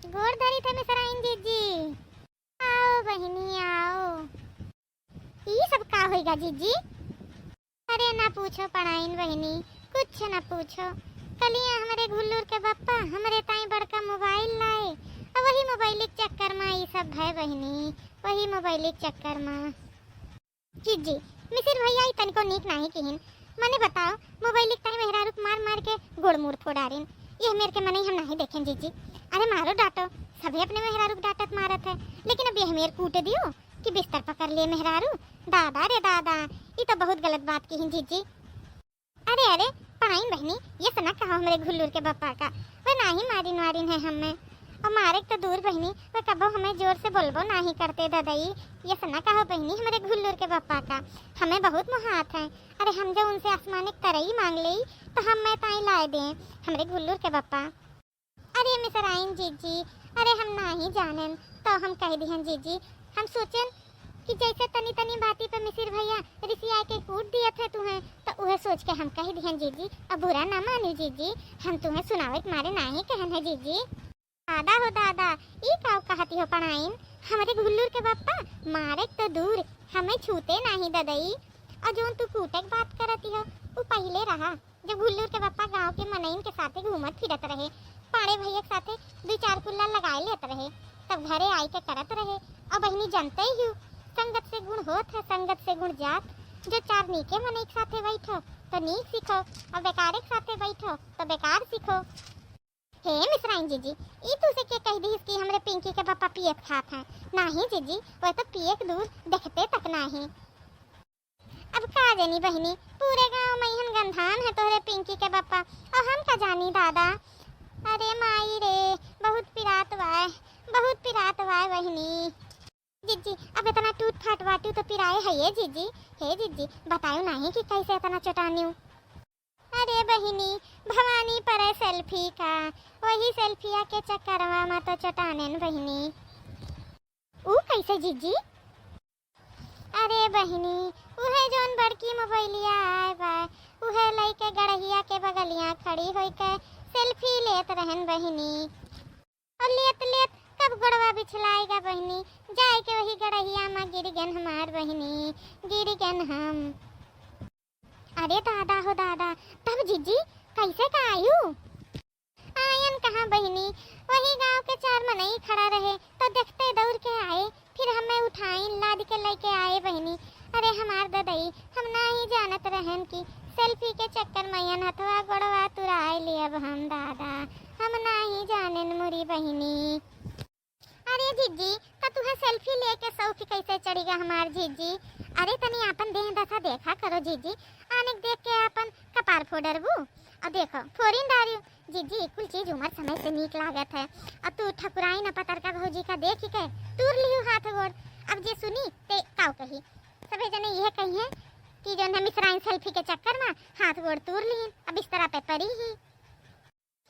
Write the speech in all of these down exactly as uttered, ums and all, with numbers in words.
गोड़ धरी थे मिसराइन जीजी। आओ बहिनी, आओ। ई सब का होइगा जीजी? अरे ना पूछो पढ़ाइन बहिनी, कुछ ना पूछो। कलिया हमरे घुल्लूर के बप्पा हमरे ताई बड़का मोबाइल लाए, और वही मोबाइल के चक्कर मा ई सब है बहिनी, वही मोबाइल के चक्कर मा। जीजी, मिसिर भैया ई तनिको नीक नाही किहिन। मने बताओ, मोबाइल के ताई मेहरारू के मार मार के गोड़ मुड़ फोड़ारिन। यह मेर के मनई हम नाही देखेन जीजी। अरे मारो डांटो, सभे अपने मेहरारू के डांटत मारत है, लेकिन अब यह मेर कूट दियो कि बिस्तर पकड़ लिए मेहरारू। दादा रे दादा, ई तो बहुत गलत बात किहिन जीजी। अरे अरे, पढ़ाइन बहिनी, यस ना कहो हमरे घुल्लूर के बप्पा का, वे नाही मारिन वारिन है हमें। और मारे के तो दूर बहिनी, वे कबो हमें जोर से बोलबो नाही करते ददई। यस ना कहो बहिनी हमरे घुल्लूर के बप्पा का, हमें बहुत मोहात है। अरे हम जो उनसे आसमान के तरई मांग लेई तो हमें ताई लाए दे हमरे घुल्लूर के बप्पा। अरे मिसराइन जीजी, अरे हम नाही जानेन, तो हम कह दिहन जीजी। हम सोचेन कि जैसे तनी तनी बाती पे मिसिर भैया रिसिया के कूट दिए थे तुहें, तो उहे सोच के हम कह दिहन जीजी। अब बुरा ना मानी जीजी, हम तुहें सुनावे के मारे नाही कहन है जीजी। दादा हो दादा, ई काव कहती हो पढ़ाइन? हमरे घुल्लूर के बप्पा मारे के तो दूर, हमें छूते नाही ददई। और जोन तू कूटे के बात करती हो, उ पहिले रहा, जब घुल्लूर के बप्पा गांव के मनइन के साथे घूमत फिरत रहे, पाड़े भैया के साथे दुई चार कुल्ला लगाए लेत रहे, तब घरे आई के करत रहे। अब बहिनी जानते ही हो, संगत से गुण होत है, संगत से गुण जात। जो चार नीके मनई के साथे बैठो तो नीक सीखो, और बेकारे के साथे बैठो तो बेकार सीखो। हे मिसराइन जीजी, ई तू से के कह दिहिस कि हमरे पिंकी के बप्पा पियत खात हैं? नाही जीजी, वह तो पिए के दूर देखते तक नाही। अब का जानी बहिनी, पूरे गांव में इहन गंधान है तोहरे पिंकी के बप्पा, और हम का जानी दादा। अरे माई रे, बहुत पिरात वाय, बहुत पिरात वाय बहिनी। जीजी, अब इतना टूट फाट बाटू तो पिराए है ये जीजी। हे जीजी, बतायो नाही कि कैसे इतना चटानियो। अरे बहिनी, भवानी परे सेल्फी का, वही सेल्फिया के चक्करवा में तो चटानेन बहिनी। ऊ कैसे जीजी? अरे बहिनी, उहे जौन बड़की मोबाइलिया आए बा, उहे लइके गड़हिया के बगलिया खड़ी होइके सेल्फी लेत रहन बहिनी। और लेत लेत कब गोड़वा बिछलाएगा बहिनी, जाए के वही गड़हिया मा गिर गन हमार बहिनी, गिर गन हम। अरे दादा हो दादा, तब जीजी कैसे का आयु? आयन कहाँ बहिनी, वही गांव के चार मनई खड़ा रहे तो देखते दौड़ के आए, फिर हमें उठाइन लाद के लेके आए बहिनी। अरे हमार ददई, हम नाही जानत रहन कि सेल्फी के चक्कर में यन हथवा गोड़वा तुराए लेब हम दादा, हम नाही जानेन मोरी बहिनी। अरे जीजी, का तुहे सेल्फी लेके शौक कैसे चढ़िगा हमार जीजी? अरे तनी आपन देह दशा देखा करो जीजी, आने के देख के आपन कपार फोड़रबू। और देखो, फोरिन डारियो। जीजी, कुल चीज उमर समय से नीक लागत है। और तू ठकुराइन पतरका भौजी का देख के तूर लिहू हाथ गोड़। अब जे सुनी ते काव कही, सभे जने यह कहिए कि जौन है मिसराइन सेल्फी के चक्कर में हाथ गोड़ तूर लीन, अब बिस्तरा पे परी ही।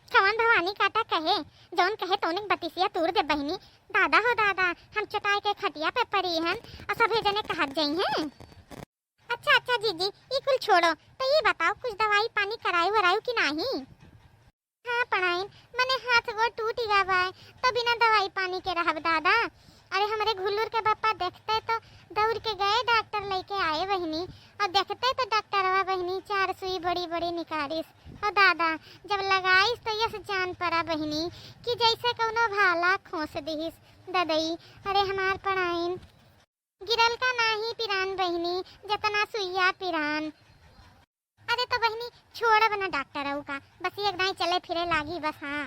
कवन भवानी काटा कहे, जौन कहे तौनिक बतिसिया तूर दे बहिनी। दादा हो दादा, हम चटाई के खटिया पे परी हन और सभे जने कहत जइहें। अच्छा अच्छा जीजी, ई कुल छोड़ो, तो ये बताओ कुछ दवाई पानी करायु वरायु कि नाही? हाँ पढ़ाइन, मने हाथ गोड़ टूट गया बाय, तो बिना दवाई पानी के रहब दादा। अरे हमरे घुल्लूर के बप्पा देखते तो दौड़ के गए डॉक्टर लेके आए बहिनी, और देखते तो डॉक्टरवा बहिनी चार सुई बड़ी बड़ी निकालिस। और दादा जब लगाइस तो यस जान पड़ा बहिनी कि जैसे कौनो भाला खोस दिहिस ददई। अरे हमार पढ़ाइन, गिरल का नाही पिरान बहिनी, जतना सुइया पिरान। अरे तो बहिनी छोड़ब ना डॉक्टर अऊ का, बस एक दाई चले फिरे लागी बस। हाँ।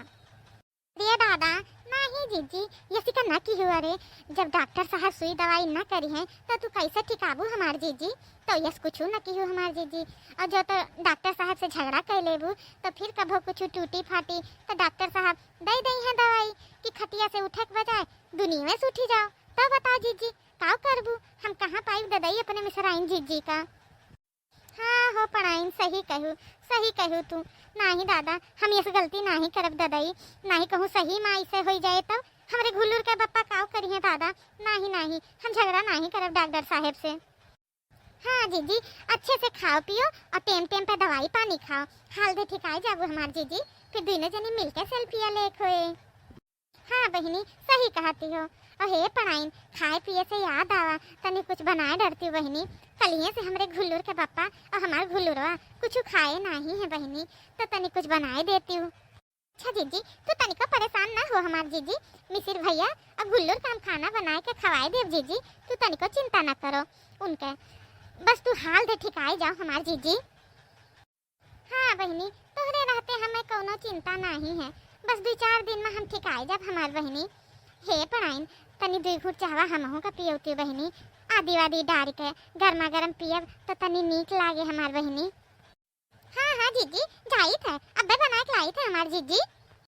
अरे दादा, नाही जीजी, यसिका ना किहू। अरे जब डॉक्टर साहब सुई दवाई ना करिहें तो तू कैसे ठिकाबू हमार जीजी? तो यस कुछ ना किहू हमार जीजी। और जो तो डॉक्टर साहब से झगड़ा कर लेबू तो फिर कभो कुछ टूटी फाटी तो डॉक्टर साहब दे दइहें दवाई कि खटिया से उठे के बजाय दुनिया से उठी जाओ। तो बताओ जीजी, का करबू? हम कहाँ पाइब ददई अपने मिसराइन जीजी का? हाँ हो पढ़ाइन, सही कहू, सही कहू तू। नाही दादा, हम यस गलती नाही करब ददई, नाही कहूँ सही माँ ऐसे होई जाए तब हमरे घुल्लूर के बप्पा काव करिहें दादा। नाही नाही, हम झगड़ा नाही करब डॉक्टर साहेब से। हाँ जीजी, अच्छे से खाओ पियो और टेम टेम पे दवाई पानी खाओ, हाल दे ठिकाए जाबू हमार जीजी, फिर दुइनो जनी मिलके सेल्फिया लेक होए। हाँ बहिनी, सही कहती हो। अहे पड़ाइन, खाए पिए से याद आवा, तनी कुछ बनाए डरती बहिनी। कलिए से हमरे घुल्लुर के पप्पा और हमार घुल्लुरवा कुछ खाए नाही है बहिनी, तो तनी कुछ बनाए देती हूँ। अच्छा जीजी, तू तनिको परेशान ना हो हमार जीजी, मिसिर भैया और घुल्लुर का हम खाना बनाए के खवाए देब जीजी, तू तनिको चिंता ना करो उनके, बस तू हाल दे ठिकाए जाओ हमार जीजी। हाँ बहिनी, तोहरे रहते हमें कौनो चिंता नाही है, बस दुई चार दिन में हम ठिकाए जाब हमार बहिनी। हे पड़ाइन, तनी दुई घूंट चाहवा हमहू का पियौती बहिनी, आदि वादी डार के गर्मा गर्म पियब तो तनी नीक लागे हमार बहिनी। हाँ हाँ जीजी, जाइत है, अब्बे बना के लाइत है हमार जीजी।